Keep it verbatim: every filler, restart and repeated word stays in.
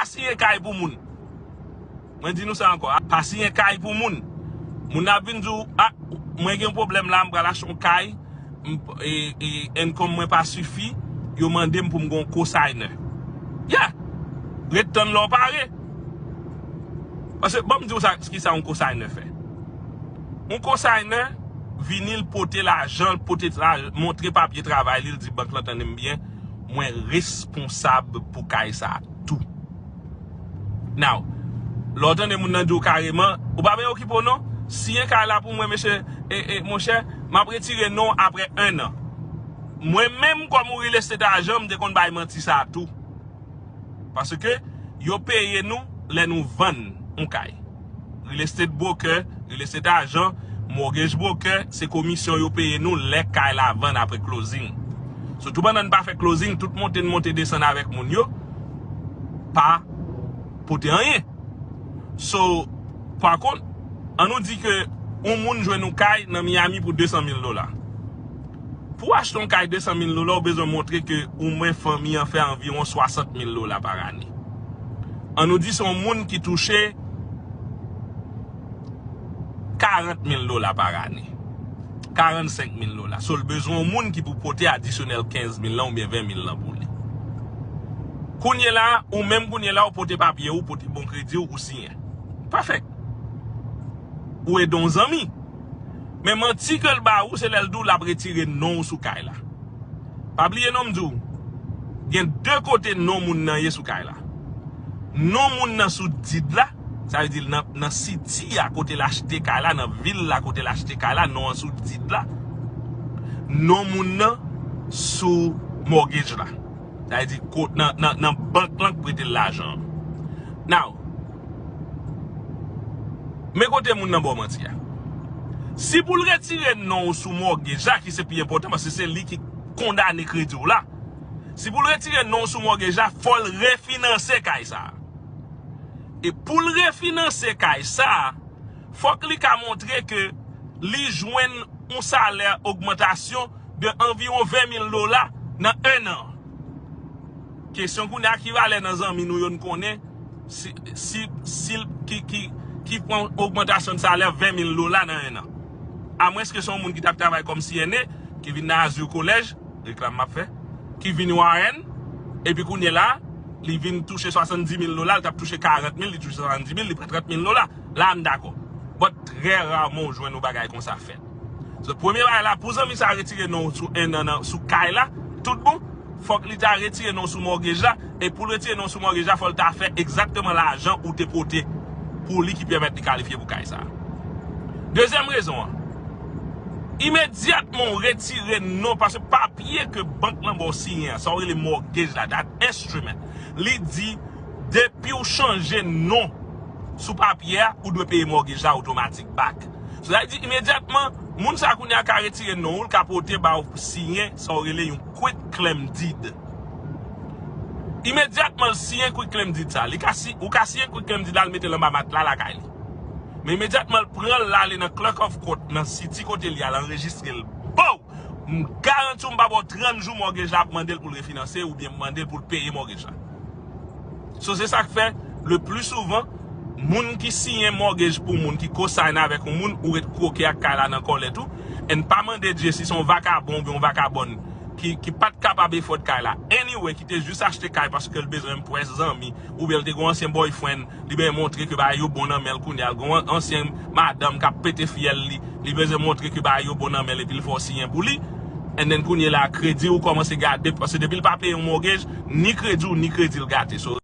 Pa siyen kay pou moun. Mwen di nou sa ankò. Pa siyen kay pou moun. Moun nan ap vin di w, a, mwen gen yon pwoblèm la, m pral achte yon kay, m, e, e, income mwen pa sifi, yo mande m pou m gen yon cosigner. Yeah! Ret tann lè w pare. Paske, ban m di w sa, ki sa yon cosigner fè. Yon cosigner, vini, l pote lajan, l pote la, montre papye travay li, l di bank lan, tande m byen, mwen responsab pou kay sa a tou. Now, lè w tande moun nan di w kareman, ou pa bezwen okipe w non. Siyen kay la pou mwen, mesye, e, e, monchè, m ap retire non w apre en an. Mwen menm, kòm yon real estate agent, m te konn bay manti sa a tou. Paske yo peye nou lè nou vann yon kay. Real estate broker, real estate agent, mortgage broker, se komisyon yo peye nou lè kay la vann apre closing. So, tou pandan n pa fè closing, tout monte n monte desann avèk moun yo pa pote anyen. So, pa kont, an nou di ke yon moun jwenn yon kay nan Miami pou de san mil dola. Pou w achte yon kay de san mil dola, ou bezwen montre ke omwen fanmi an fè anviwon swasant mil dola pa ane. An nou di se yon moun ki touche karant mil dola pa ane. Karannsenk mil dola. So, l bezwen yon moun ki pou pote adisyonèl kenz mil lan oubyen ven mil lan pou li. Kounye la, ou menm kounye la, ou pote papye ou, pote bon kredi ou, ou siyen. Pèfèk. Ou ede yon zanmi. Men manti ke l ba ou, se lè l di w l ap retire non w sou kay la. Pa bliye non m di w, gen de kote non moun nan ye sou kay la. Non moun nan sou did la, sa vle di nan, nan siti a kote l achte kay la, nan vil la kote l achte kay la, non an sou did la. Non moun nan sou mortgage la. Sa vle di ko-, nan, nan, nan bank lan k prete l lajan an. Now, men kote moun nan ba w manti a. Si pou l retire non w sou mortgage la, ki se pi enpòtan, paske se li ki kondane kredi w la. Si pou l retire non w sou mortgage la, fò l refinanse kay sa a. E pou l refinanse kay sa a, fòk li ka montre ke li jwenn yon salè ogmantasyon de anviwon ven mil dola nan en an. Kesyon kounye a, ki valè nan zanmi nou yo n konnen si, si, si l, ki, ki, ki pran ogmantasyon de salè ven mil dola nan en an? Amwenske se yon moun ki t ap travay kòm C N A, ki vin nan Azur College, reklam m ap fè, ki vin yon R N, epi kounye la, li vin touche swasanndimil dola, li t ap touche karant mil, li touche swasanndimil, li pran trant mil dola. La, m dakò. But trè raman w jwenn yon bagay konsa fèt. So, premye bagay la, pou zanmi sa retire non w sou en an nan, sou kay la, tout bon, fòk li ta retire non w sou mortgage la, e pou l retire non w sou mortgage la, fò l ta fè egzakteman lajan ou te pote pou li ki pèmèt li kalifye pou kay sa. Dezyèm rezon an, imedyatman w retire non, paske papye ke bank lan ba w siyen an, sa w rele mortgage la, that instrument, li di, depi w chanje non sou papye a, ou dwe peye mortgage la otomatik back. So, sa vle di, imedyatman, moun sa kounye a ka retire non w, l ka pote ba w siyen, sa w rele yon quitclaim deed. Imedyatman l siyen quitclaim deed sa, li ka si, ou ka siyen quitclaim deed la, l mete l anba matla lakay li. Men imedyatman l pran l, l ale nan clerk of court, nan siti kote li a, l anrejistre l. Bow! M garanti w m pa ba w trant jou mortgage la ap mande l pou l refinanse oubyen mande l pou l peye mortgage la. So, se sa k fè, le pli souvan, moun ki siyen mortgage pou moun, ki co-sign avèk yon moun, ou ret kwoke ak kay la nan kòlèt ou, and pa mande Dye si se yon vakabon oubyen yon vakabòn ki, ki pa t kapab afford kay la anyway, ki te jis achte kay paske l bezwen enprès zanmi, oubyen l te gen yon ansyen boyfriend, li bezwen montre ke bagay yo bon nan men l kounye a, l gen yon ansyen madanm k ap pete fyèl li, li bezwen montre ke bagay yo bon nan men l epi l fè w siyen pou li. And then kounye la, kredi ou kòmanse gade, paske depi l pa peye yon mortgage, ni kredi w, ni kredi l gate. So,